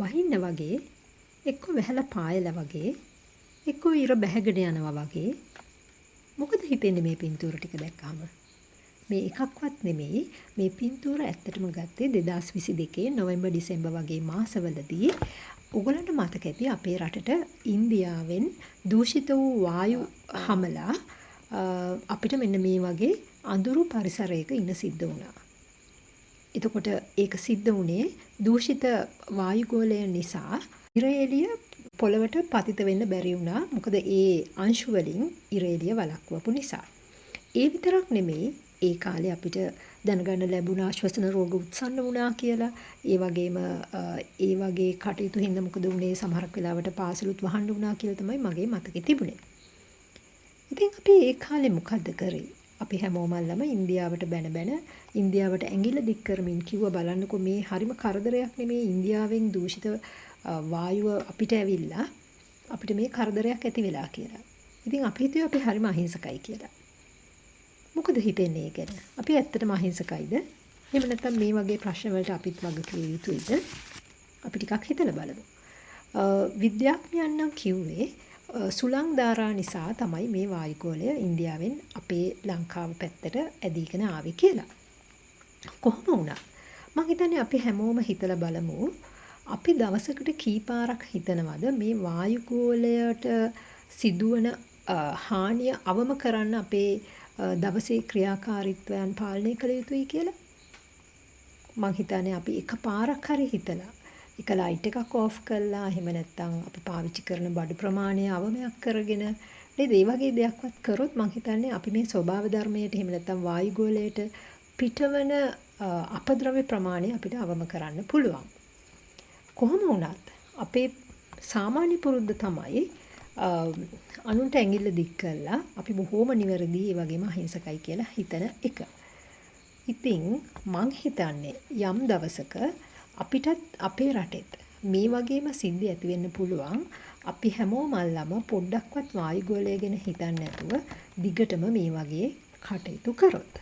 වහින්න වගේ, එක්ක වැහැලා පායලා වගේ, එක්ක ඉර බැහැගෙන යනවා වගේ. මොකද හිතෙන්නේ මේ පින්තූර ටික දැක්කහම? මේ එකක්වත් නෙමෙයි. මේ පින්තූර ඇත්තටම ගත්තේ 2022 නොවැම්බර් ඩිසෙම්බර් වගේ මාසවලදී. ඔයගලන්ට මතක ඇති අපේ රටට ඉන්දියාවෙන් දූෂිත වූ වායු හමලා අපිට මෙන්න මේ වගේ අඳුරු පරිසරයක ඉන්න සිද්ධ වුණා. එතකොට ඒක සිද්ධ වුණේ දූෂිත වායුගෝලය නිසා ඉර එළිය පොළවට පතිත වෙන්න බැරි වුණා. මොකද ඒ අංශු වලින් ඉර එළිය වළක්වපු නිසා. ඒ විතරක් නෙමෙයි, ඒ කාලේ අපිට දැනගන්න ලැබුණා ශ්වසන රෝග උත්සන්න වුණා කියලා. ඒ වගේම ඒ වගේ කටයුතු හින්දා මොකද වුණේ, සමහරක් වෙලාවට පාසලුත් වහන්න වුණා කියලා තමයි මගේ මතකෙ තිබුණේ. ඉතින් අපි ඒ කාලේ මොකද්ද කරේ? අපි හැමෝම අල්ලම ඉන්දියාවට බැන බැන ඉන්දියාවට ඇඟිල්ල දික් කරමින් කිව්වා බලන්නකෝ මේ හරිම කරදරයක් නෙමේ, ඉන්දියාවෙන් දූෂිත වායුව අපිට ඇවිල්ලා අපිට මේ කරදරයක් ඇති වෙලා කියලා. ඉතින් අපි හිතුවේ අපි හරිම අහිංසකයි කියලා. මොකද හිතෙන්නේ ඒ ගැන? අපි ඇත්තටම අහිංසකයිද? එහෙම නැත්නම් මේ වගේ ප්‍රශ්න වලට අපිත් වග කිව යුතුයිද? අපි ටිකක් හිතලා බලමු. විද්‍යාඥයන් නම් කිව්වේ සුළං ධාරා නිසා තමයි මේ වායුගෝලය ඉන්දියාවෙන් අපේ ලංකාව පැත්තට ඇදීගෙන ආවේ කියලා. කොහොම වුණත් මං හිතන්නේ අපි හැමෝම හිතලා බලමු, අපි දවසකට කී පාරක් හිතනවද මේ වායුගෝලයට සිදුවන හානිය අවම කරන්න අපේ දවසේ ක්‍රියාකාරීත්වයන් පාලනය කළ යුතුයි කියලා? මං හිතන්නේ අපි එක පාරක් හරි හිතලා එක ලයිට් එකක් ඕෆ් කරලා, එහෙම නැත්නම් අපි පාවිච්චි කරන බඩු ප්‍රමාණය අවමයක් කරගෙන නේද, ඒ වගේ දෙයක්වත් කරොත් මං හිතන්නේ අපි මේ ස්වභාව ධර්මයට එහෙම නැත්නම් වායුගෝලයට පිටවන අපද්‍රව්‍ය ප්‍රමාණය අපිට අවම කරන්න පුළුවන්. කොහොම වුණත් අපේ සාමාන්‍ය පුරුද්ද තමයි අනුන්ට ඇඟිල්ල දික් කරලා අපි බොහෝම නිවැරදි, ඒ වගේම අහිංසකයි කියලා හිතන එක. ඉතින් මං හිතන්නේ යම් දවසක අපිටත් අපේ රටෙත් මේ වගේම සිද්ධි ඇති වෙන්න පුළුවන්. අපි හැමෝම අල්ලම පොඩ්ඩක්වත් වායුගෝලය ගැන හිතන්නේ නැතුව දිගටම මේ වගේ කටයුතු කරොත්.